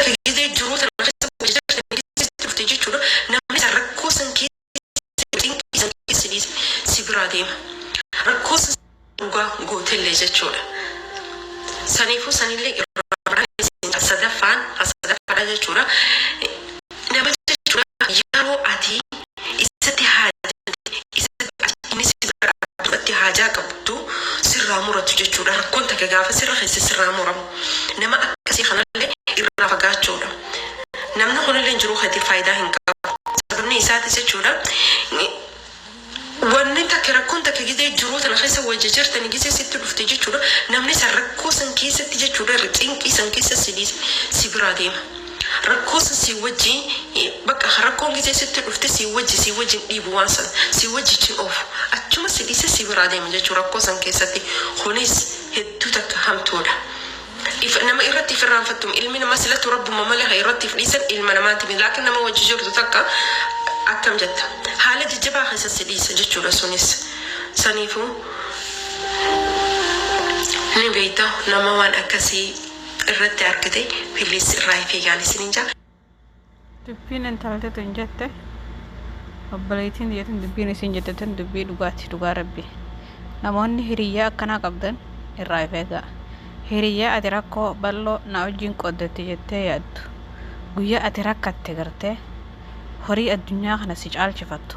Takka gizee jiruu tana keessa wajji jirtanii keessa dhufte jechuudha. Namni san rakkoo san keessa cinqii san keessa si dhiise si biraa deema. Rakkoo san dhugaa gootellee jechuudha. Saniifuu sanillee irraa baraa isin sadaffaan sadaffaadha jechuudha. Nama jechuudha yeroo ati isatti haajamte isatti inni si bira dhaabbatu haajaa qabdu sirraa muratu jechuudha. Rakkoon takka gaafa sirra keessa sirraa muramu. Nama akkasii kanallee irraa fagaachuudha. Namni kunillee jiruu keetiif faayidaa hin qabu. Sababni isaatis jechuudha. Wanni takka rakkoon takka gizee jiruu tana keessa wajji jirtani gizee sitti dhufte jechuudha. Namni san rakkoo san keessatti jechuudha cinqii san keessa si dhiise si biraa deema. Rakkoo san si wajji bakka rakkoon gizee sitti dhufte si wajjin dhiibu, waan san si wajjichin oofu, achuma si dhiise si biraa deema jechuudha rakkoo san keessatti. Kunis hedduu takka hamtuudha. If nama irratti if irraanfattum, ilmi namaa silatu rabbuma malee kan irratti if dhiisan ilma namaati miti. Laakiin nama wajji jirtu takka akkam jetta, haala jajjabaa keessa si dhiisa jechuudha. Sunis saniifuu ni beekta, nama waan akkasii irratti argite please irraa if eegaan isiniin jaa. Dubbiin intalti tun jette, obboleettiin tiyya dubbiin isin jette tun dubbii dhugaati, dhugaa rabbi. Namoonni hiriyyaa akkanaa qabdan irraa of eegaa. Hiriyyaa ati rakkoo bal'oo na wajjin qooddatte jettee yaaddu, guyyaa ati rakkatte gartee horii addunyaa kana si caalchifattu,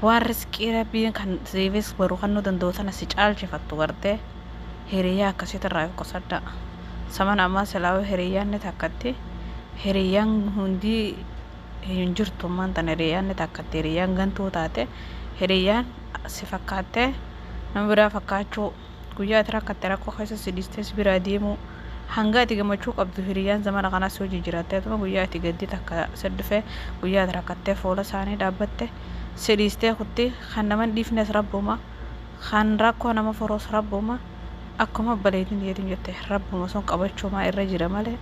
waan riskii rabbiin kan siifis boru kennuu danda'u tana si caalchifattu gartee, hiriyyaa akkasiitirraa irraa of qusadhaa. Samana ammaa silaa'uu hiriyyaan ni takkatti, hiriyyaan hundi hin jirtu. Ammaan tana hiriyyaan ni takkatti, hiriyyaan gantuu taate, hiriyyaan si fakkaattee nama biraa fakkaachuu, guyyaa ati rakkatte rakkoo keessa si dhiistee si biraa deemuu, hanga ati gammachuu qabdu hiriyyaan zamana kanaa si wajji jiraattee atuma guyyaa ati gaddi takka si dhufe, guyyaa ati rakkattee fuula isaanii dhaabbatte si dhiistee kutti. Kan nama hin dhiifnes rabbuma, kan rakkoo nama furuus rabbuma. Akkuma obboleettiin tiyyaatiin jette, rabbuma sun qabachuumaa irra jira malee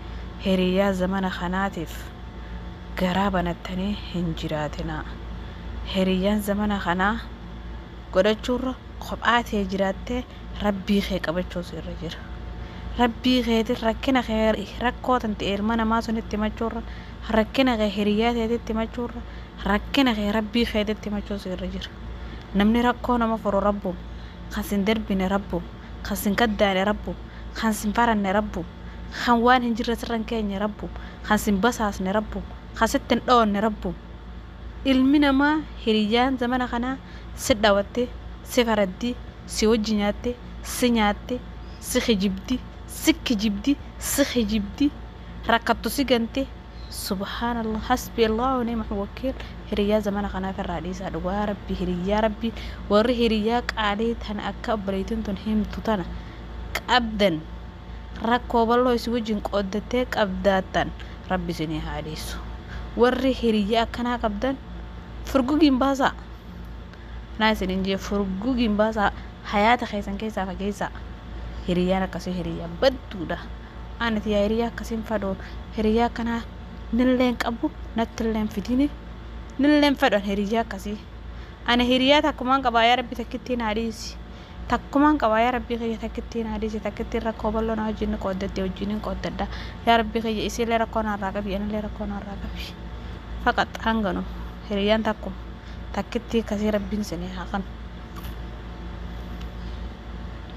hiriyyaa zamana kanaatiif garaa banattanii hin jiraatinaa. Hiriyyaan zamana kanaa godhachuurra kophaa tee jiraattee rabbii kee qabachuutu irra jira. Rabbii keetiin rakkina kee rakkoo tante ilma namaa sunitti himachuurra, rakkina kee hiriyyaa teetitti himachuurra, rakkina kee rabbii keetitti himachuutu irra jira. Namni rakkoo nama furu rabbuma. Kan sin darbine rabbuma. Kan sin kaddaane rabbuma. Kan sin faranne rabbuma. Kan waan hin jirre sirra hin keenye rabbuma. Kan sin basaasne rabbuma. Kan sitti hin dhoonne rabbuma. Ilmi namaa hiriyyaan zamana kanaa si dhawatte, si faraddi, si wajji nyaatte, si nyaatte, si kijibdi, si kijibdi, si kijibdi, rakkattu si gante. Subhaanallah, hasbi Allahu ni'mal wakiil. Hiriyyaa zamana kanaaf irraa dhiisaa, dhugaa rabbi. Hiriyyaa rabbi, warri hiriyyaa qaalii tana akka obboleettiin tun himtu tana qabdan, rakkoo bal'oo isin wajjin qooddattee qabdaattan, rabbi isinii haa dhiisu. Warri hiriyyaa akkanaa qabdan furgugiin baasaa naa isinin jee, furgugiin baasaa, hayaata keessan keessaa fageessaa. Hiriyyaan akkasii hiriyyaa badduudha. Ani tiyyaa hiriyyaa akkasiin fadhu, hiriyyaa akkanaa nilleen qabu, nattilleen fidini, nilleen fedhan hiriyyaa akkasii. Ani hiriyyaa takkumaan qabaa, yaa rabbi takkittiin haa dhiisi. Takkumaan qabaa, yaa rabbii kiyya takkittiin haa dhiisi. Takkittiin rakkoo bal'oo na wajjin ni qooddatte, wajjin hin qooddadha. Yaa rabbii kiyya isiillee rakkoo naarraa qabi, anillee rakkoo naarraa qabi. Faqat hanganu hiriyyaan takkuma takkittii akkasii rabbiin isinii haa kanu.